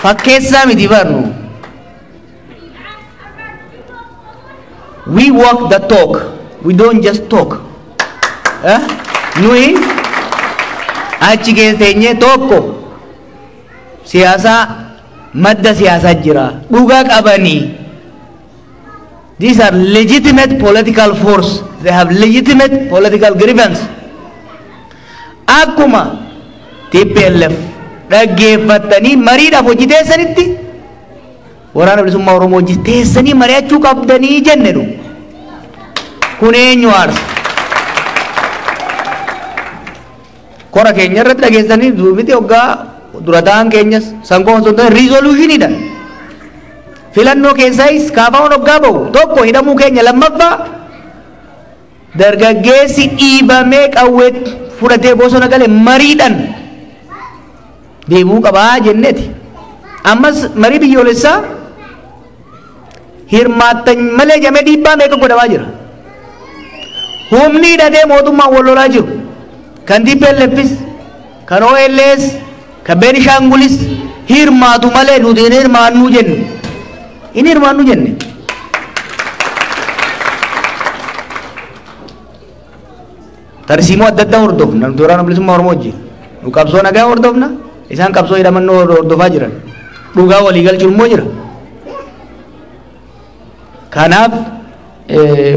Fakkeessaa miti barnu. We walk the talk. We don't just talk. Nuyi achi keessa teenyee tokko siyaasaa madda siyaasaa jira. Dhugaa qabanii. These are legitimate political force. They have legitimate political grievance. Akkuma TPLF dhaggeeffattanii mariidhaaf hojii teessanitti waraana bilisummaa Oromoo hojii teessanii mari'achuu qabdanii jenne nu. Kun eenyu aarsa? Kora keenya irratti dhageessanii miti hoggaa dura ta'an keenyas sangoon osoo hin taane riizoluushiniidha. Filannoo keessaayis kaafaawwan hoggaa bahu tokko hidhamuu keenya lammaffaa dargaggeessi dhiibamee qawwee fudhatee bosona gale mariidhaan deebi'uu qabaa jenneeti. Ammas marii biyyoolessaa hirmaattan malee jamee dhiibbaa meeqa godhamaa jira. Humni hidhatee mootummaan wal lolaa jiru. Kan TPLFis, kan OLS, kan Beenishaangulis hirmaatu malee nuti hin hirmaannuu jenne. Hin hirmaannuu jenne. Tarsiimoo adda addaa hordofna. Nuti waraana bilisummaa Oromoo wajjin. Nu qabsoo nagaa hordofna. Isaan qabsoo hidhamannoo hordofaa jiran. Dhugaa walii galchuun immoo jira. Kanaaf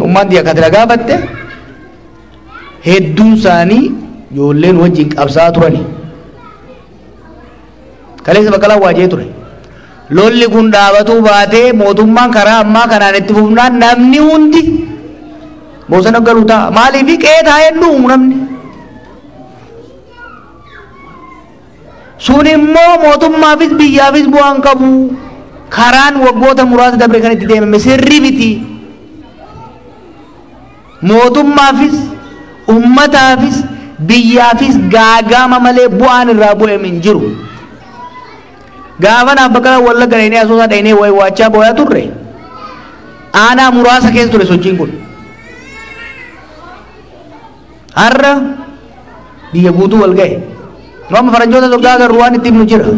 uummanni akka ati gaafatte hedduun isaanii ijoolleen wajjin qabsaa turani. Kaleessa Baqqalaa waajee ture. Lolli kun dhaabatuu baatee mootummaan karaa ammaa kanaan itti fufnaan namni hundi bosona galuu ta'a. Maaliif qe'ee taa'ee dhumu namni? Sun immoo mootummaafis biyyaafis bu'aan qabu. Karaan waggoota muraasa dabre kan itti deemame sirrii miti. Mootummaafis ummataafis biyyaafis gaagama malee bu'aan irraa bu'e hin jiru. Gaafa naaf Baqqalaa Wallagga dhaqnee Asoosaa dhaqnee waachaa booyaa turre aanaa muraasa keessa ture sochiin kun. Har'a biyya guutuu wal ga'e. Nu amma faranjoota tokko agarru waan itti himnu jira.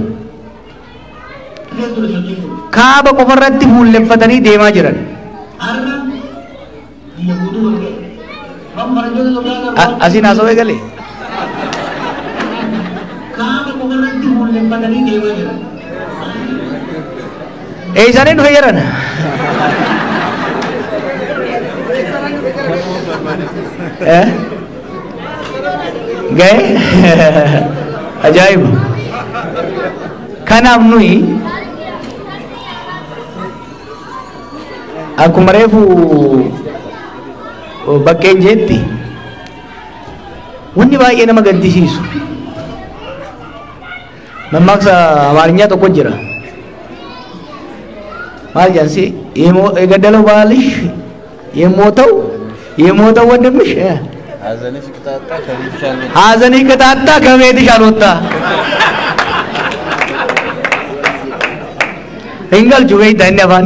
Kaaba qofarratti fuulleffatanii deemaa jiran. Asiin haasawee galee. Kaaba qofarratti fuulleffatanii deemaa jiran. Eessanii dhufe jiran? Ga'e? Ajaa'iba. Kanaaf nuyi akkuma reefu bakkeen jeetti wanni baay'ee nama gaddisiisu mammaaksa Amaarinyaa tokko jira. Maal jedhansi የገደለው ባልሽ የሞተው የሞተው ወንድምሽ ሐዘንሽ ከታጣ ከቤትሽ አልወጣ hin galchu beektaa inni afaan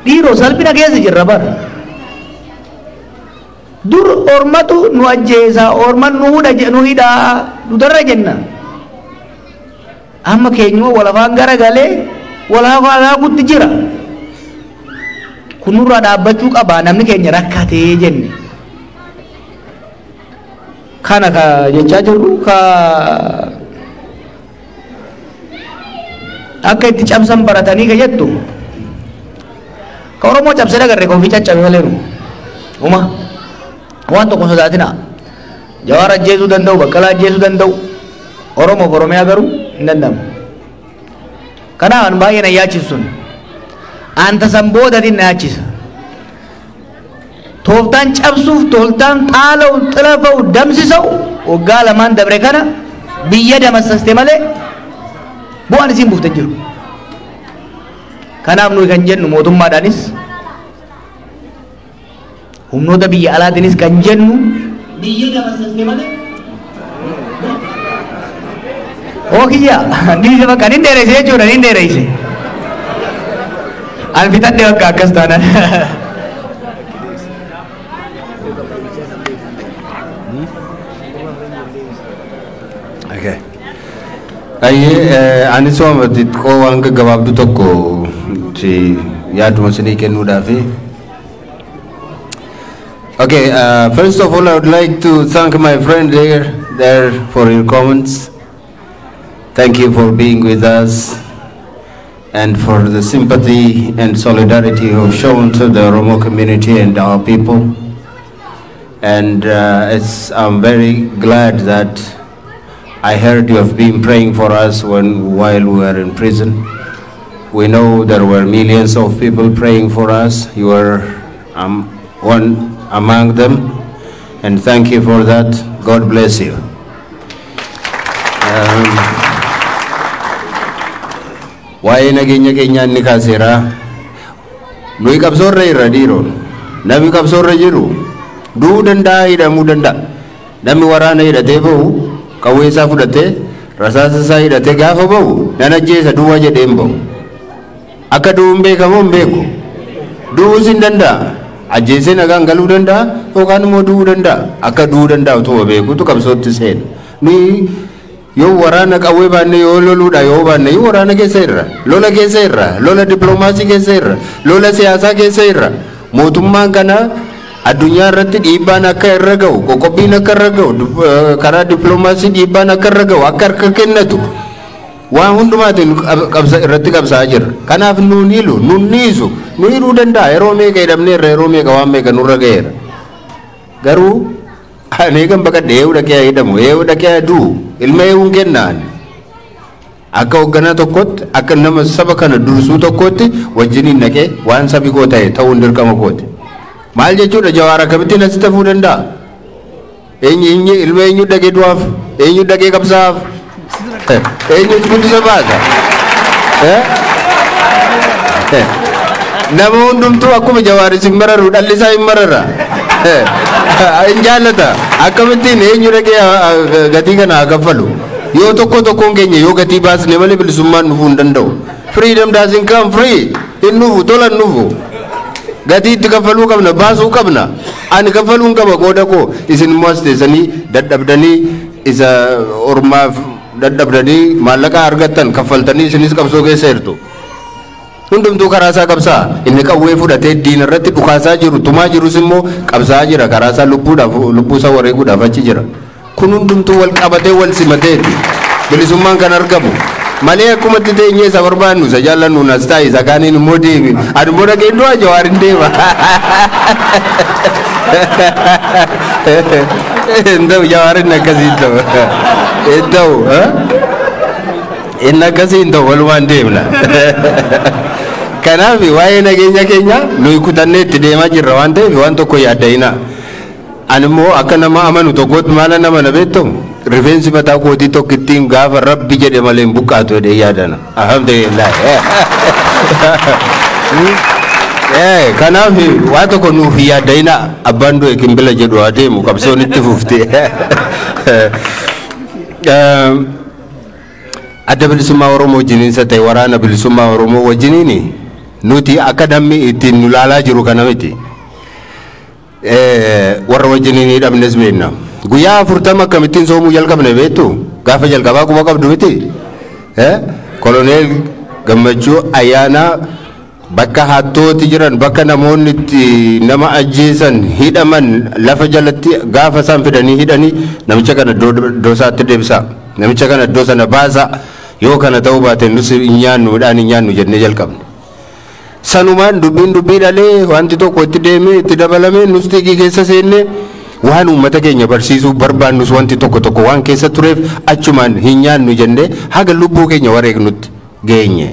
dhiiroo salphina keessa jirra bara. Dur ormatu nu ajjeesa, orman nu hudha nu hidhaa, nu darra jenna. Amma keenyuma wal afaan garagalee wal afaan haakutti jira. Kun nurraa dhaabbachuu qaba namni keenya rakkatee jenne. Kana ka jechaa jirru ka akka itti cabsan baratanii ka jettu. Ka Oromoo cabsee agarre ka ofii caccabe malee nu. Uma waan tokko sodaatina. Jawaar ajjeesuu danda'u, Baqqalaa ajjeesuu danda'u. Oromoof Oromiyaa garuu hin danda'amu. Kanaaf an baay'ee na yaachisu sun. Anta san boodatiin na yaachisa. Tooftaan cabsuuf, tooftaan xaala'u, xilafa'u, damsisa'u waggaa lamaan dabre kana biyya damassaste malee bu'aan isiin buufte jiru. Kanaaf nuyi kan jennu mootummaadhaanis humnoota biyya alaatiinis kan jennu biyya damassaste malee oo kiyya dhiise bakka nin dheereyse jechuudha nin dheereyse. An fixadhe bakka akkas taanaan. Okay. Ayyee, anis waan xixiqqoo waan gaggabaabdu tokko si yaaduma isinii kennuudhaafi. Okay, first of all, I would like to thank my friend there for your comments. Thank you for being with us and for the sympathy and solidarity you have shown to the Oromo community and our people. And I'm very glad that I heard you have been praying for us while we were in prison. We know there were millions of people praying for us. You were one among them, and thank you for that. God bless you. Waa'ee nageenya keenyaa inni kaaseera. Nuyi qabsoorra irra dhiiroon. Namni qabsoorra jiru du'uu danda'a, hidhamuu danda'a. Namni waraana hidhatee bahu, qawwee isaa fudhatee, rasaasa isaa hidhatee gaafa bahu, nan ajjeesa duwwaa jedhee hin bahu. Akka du'uun beekamoo hin beeku. Du'uus hin danda'a. Ajjeesee nagaan galuu danda'a yookaan immoo du'uu danda'a. Akka du'uu danda'a utuma beekutu qabsootti seena. Nuyi yoo waraana qawwee baanne, yoo loluudha yoo baanne, yoo waraana keessa irra, lola keessa irra, lola dippiloomaasii keessa irra, lola siyaasaa keessa irra, mootummaan kana addunyaa irratti dhiibbaan akka irra ga'u, qoqqobbiin akka irra ga'u, karaa dippiloomaasii dhiibbaan akka irra ga'u, akka harka kennatu waan hundumaatiin irratti qabsaa'aa jirra. Kanaaf nuun hilu, nuun dhiisu, nu hidhuu danda'a. Yeroo meeqa hidhamneerra, yeroo meeqa waan meeqa nurra ga'eera. Garuu ani eegan baqadhe eeyyuu dhaqee haa hidhamu, eeyyuu dhaqee haa du'u, ilma eeyyuun kennaan. Akka hoogganaa tokkotti, akka nama saba kana dursuu tokkotti wajjiniin dhaqee waan sabi koo ta'e ta'uun dirqama kooti. Maal jechuudha, Jawaar akkamittiin asitti hafuu danda'a? Eenyu ilma eenyu dhaqee du'aaf? Eenyu dhaqee qabsaa'aaf? Eenyu guddisa baasa? Nama hundumtuu akkuma Jawaar isin mararu dhalli isaa hin marara. Hin jaallata. Akkamittiin eenyu dhaqee gatii kana haa kaffalu? Yoo tokko tokkoon keenya yoo gatii baasne malee bilisummaan dhufuu hin danda'u. Freedom doesn't come free. Hin dhufu, tola hin dhufu. Gatii itti kaffaluu qabna, baasuu qabna. Ani kaffaluu hin qaba qooda koo. Isin immoo as teessanii dadhabdanii, isa ormaaf dadhabdanii maallaqa argattan kaffaltanii isinis qabsoo keessa jirtu. Hundumtuu karaa isaa qabsaa. Inni qawwee fudhatee diina irratti dhukaasaa jiru, tumaa jirus immoo qabsaa jira. Karaa isaa lubbuudhaaf, lubbuu isaa wareeguudhaaf achi jira. Kun hundumtuu wal qabatee wal simateeti bilisummaan kan argamu. Malee akkuma itti teenyee isa barbaannu, isa jaallannu as taa'e, isa kaaniin immoo deemi. Ani immoo dhaqeen du'a, Jawaar hin deema. Hin ta'u, Jawaar inni akkasii hin ta'u. Hin ta'u. Inni akkasii hin ta'u, walumaan deemna. Kanaaf waa'ee nageenya keenya nuyi kutannee itti deemaa jirra waan ta'eef waan tokko yaadda'ina. Ani immoo akka nama amanu tokkotti maala nama na beektu, rifeensi mataa kootii tokkittiin gaafa Rabbi jedhe malee hin buqqaatu jedhee yaadana. Alhamdulillah. Kanaaf waa tokko nuuf hin yaadda'ina, abbaan du'e kimbila jedhu haa deemu, qabsoon itti fufti. Adda Bilisummaa Oromoo wajjiniin ta'e, Waraana Bilisummaa Oromoo wajjiniin nuti akka namni ittiin nu laalaa jiru kana miti. Warra wajjiniin hidhamnes beekna. Guyyaa 40 akkamittiin soomuu jalqabne beektu? Gaafa jalqabaa quba qabdu miti? Koloneel Gammachuu Ayyaanaa bakka hattooti jiran, bakka namoonni itti nama ajjeesan hidhaman, lafa jalatti gaafa isaan fidanii hidhanii, namicha kana iddoo isaatti deebisaa. Namicha kana iddoo sana baasaa. Yoo kana ta'uu baate nus hin nyaannu, midhaan hin nyaannu jennee jalqabne. Sanumaan dubbiin dubbii dhalee, wanti tokko itti deemee itti dabalamee, nus xiiqii keessa seennee, waan uummata keenya barsiisuu barbaannus wanti tokko tokko waan keessa tureef, achumaan hin nyaannu jennee haga lubbuu keenya wareegnutti geenye.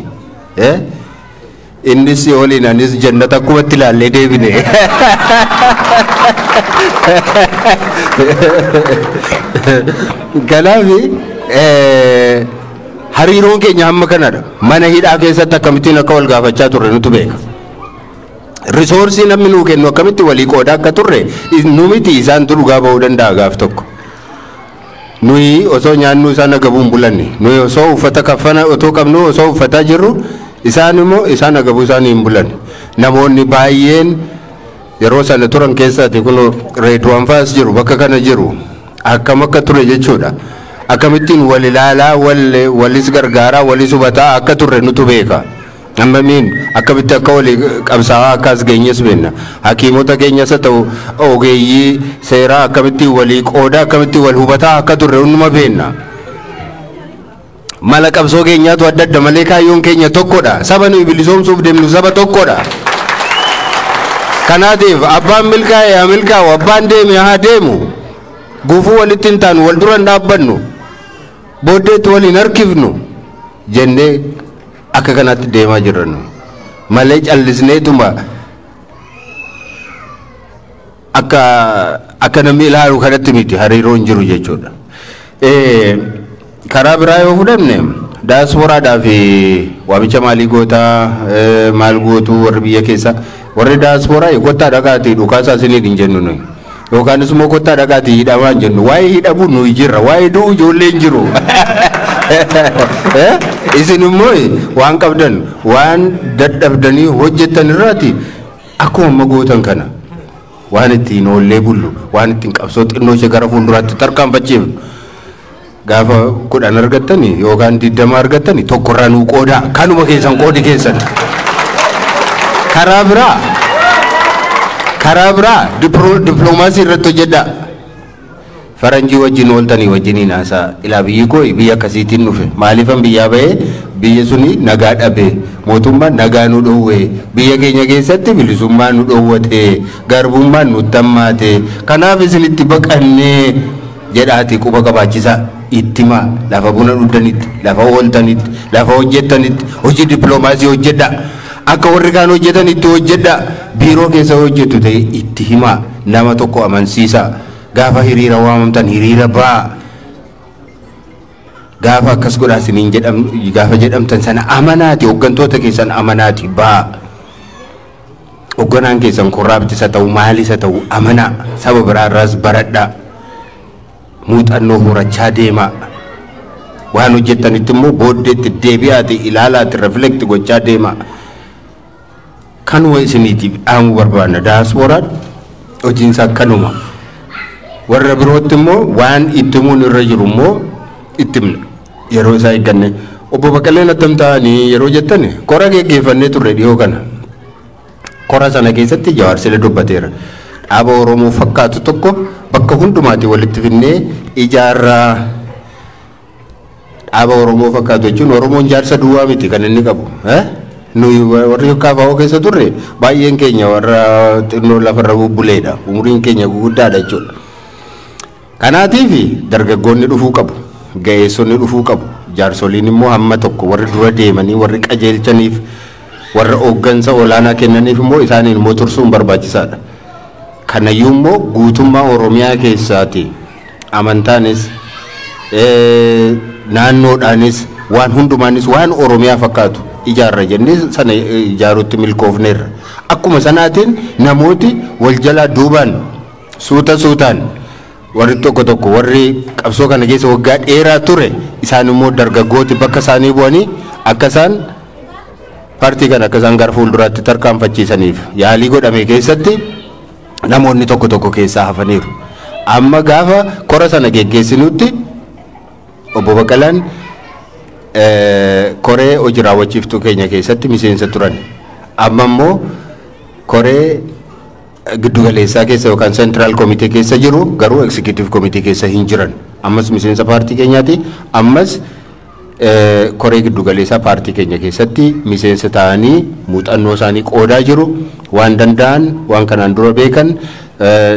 Innis waliin anis jannata akkumatti ilaallee deebine. Kanaaf hariiroon keenya hamma kanadha. Mana hidhaa keessatti akkamittiin akka wal gaafachaa turre nutu beeka. Risoorsii namni nuu kennu akkamitti walii qooda akka turre nu miti isaantu dhugaa ba'uu danda'a gaaf tokko. Nuyi osoo nyaannu isaan agabuu hin bulanne. Nuyi osoo uffata kaffana otoo qabnu, osoo uffataa jirru, isaan immoo isaan agabuu isaanii hin bulanne. Namoonni baay'een yeroo sana turan keessaati kun Reedwaan fa'as jiru, bakka kana jiru, akkam akka ture jechuudha. Akkamittiin wal ilaalaa, walis gargaaraa, walis hubataa akka turre nutu beeka. Ammamiin akkamitti akka walii qabsaa'aa akka as geenyes beekna. Hakiimota keenyas haa ta'u ogeeyyii seeraa akkamittiin walii qoodaa, akkamittiin wal hubataa akka turre hunduma beekna. Mala qabsoo keenyaatu adda adda malee kaayyoon keenya tokkodha. Saba nuyi bilisoomsuuf deemnu saba tokkodha. Kanaatiif abbaan milkaa'e haa milkaa'u, abbaan deeme haa deemu. Gufuu walitti hin taanu, wal dura hin dhaabbannu, booddeetti waliin harkifnu jennee akka kanatti deemaa jirra nu. Malee callisneetuma akka namni ilaalu kanatti miti hariiroon jiru jechuudha. Karaa biraa yoo fudhanne, daasporaadhaa fi waamicha maalii gootaa, maal gootuu warri biyya keessa, warri daasporaa kottaa dhaqaatii dhukaasaa isiniin hin jennu nuyi. Yookaanis immoo kottaa dhaqaatii hidhamaa hin jennu. Waa'ee hidhamuu nuyi jirra, waa'ee du'u ijoolleen jiru. Isin immoo waan qabdan, waan dadhabdanii hojjettan irraati akkuma amma gootan kana waan ittiin oollee bullu, waan ittiin qabsoo xinnoo ishee gara fuulduraatti tarkaanfachiifnu, gaafa 10 argattani yookaan 20 argattani tokkorraa nuu qoodaa, kanuma keessan qoodi keessan. Karaa biraa dippiloomaasii irratti hojjedhaa. Faranjii wajjin ooltanii wajjiniin haasaa. Ilaa, biyyi koo biyya akkasiitiin dhufe, maaliifan biyyaa bahee? Biyya suni nagaa dhabe, mootummaan nagaa nu dhoowwe, biyya keenya keessatti bilisummaa nu dhoowwate, garbummaan nu tammaate, kanaaf isinitti baqannee jedhaati quba qabaachisaa ittimaa. Lafa buna dhugdanitti, lafa ooltanitti, lafa hojjettanitti hojii dippiloomaasii hojjedhaa. Akka warri kaan hojjetanitti hojjedhaa. Biiroo keessa hojjettu ta'e itti himaa, nama tokko amansiisaa. Gaafa hiriira waamamtan hiriira ba'aa. Gaafa akkas godhaa isiniin jedham, gaafa jedhamtan sana amanaati, hooggantoota keessan amanaati ba'aa. Hoogganaan keessan corrupt isa ta'u, maalis haa ta'u, amanaa. Saba biraarraas baradhaa, muuxannoo horachaa deemaa. Waan hojjettanitti immoo booddeetti deebi'aati ilaalaati reflect gochaa deemaa. Kanuma isiniitiif dhaamuu barbaanna. Daaspooraan hojiinsaa kanuma. Warra birootti immoo waan itti himuun irra jiru immoo itti himna yeroo isaa eegganne. Obbo Baqqaleen attam ta'anii yeroo jettan, kora geggeeffannee turre dhiyoo kana. Kora sana keessatti Jawaar sila dubbateera. Dhaaba Oromoo fakkaatu tokko bakka hundumaatti walitti finnee ijaarraa. Dhaaba Oromoo fakkaatu jechuun Oromoon jaarsa duwwaa miti kan inni qabu. Nuyi warri KFO keessa turre baay'een keenya warra xinnoo lafarra bubbuleedha. Umuriin keenya guguddaadha jechuudha. Kanaatiif dargaggoonni dhufuu qabu. Ga'eessonni dhufuu qabu. Jaarsoliin immoo hamma tokko warri dura deemanii warri qajeelchaniif, warra hooggansa olaanaa kennaniif immoo isaaniin immoo tursuun barbaachisaadha. Kanayyuu immoo guutummaa Oromiyaa keessaati amantaanis, naannoodhaanis, waan hundumaanis waan Oromiyaa fakkaatu ijaarra jennee sana ijaaruutti milkoofneerra. Akkuma sanaatiin namooti wal jalaa duubaan suuta suutaan warri tokko tokko, warri qabsoo kana keessa waggaa dheeraa ture, isaan immoo dargaggooti bakka isaanii bu'anii akka isaan paartii kana akka isaan gara fuulduraatti tarkaanfachiisaniif yaalii godhame keessatti namoonni tokko tokko keessaa hafaniiru. Amma gaafa kora sana geggeessinutti obbo Baqqalaan koree hojii raawwachiiftuu keenya keessatti miseensa turan. Amma immoo koree giddugaleessaa keessa yookaan central committee keessa jiru, garuu executive committee keessa hin jiran. Ammas miseensa paartii keenyaati. Ammas koree giddugaleessaa paartii keenya keessatti miseensa ta'anii muuxannoo isaanii qoodaa jiru. Waan danda'an, waan kanaan dura beekan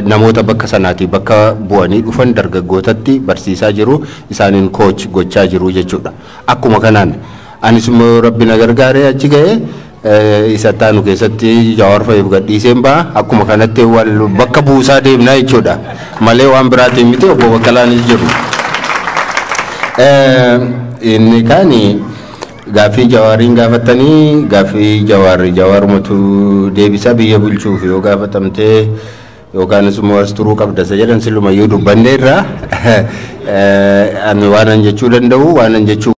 namoota bakka sanaatii bakka bu'anii dhufan dargaggootatti barsiisaa jiru, isaaniin coach gochaa jiru jechuudha. Akkuma kanaan anis immoo Rabbi na gargaaree achi ga'ee isa taanu keessatti Jawaar fa'iif gadhiiseen ba'a. Akkuma kanatti wal bakka buusaa deemnaa jechuudha. Malee waan biraatiin miti, obbo Baqqalaanis jiru. Inni kaani gaaffii Jawaariin gaafatanii, gaaffii Jawaarri Jawaarumatu deebisa. Biyya bulchuuf yoo gaafatamtee yookaanis immoo as turuu qabda isa jedhan silumayyuu dubbanneerra. Ani waanan jechuu danda'u waanan jechuu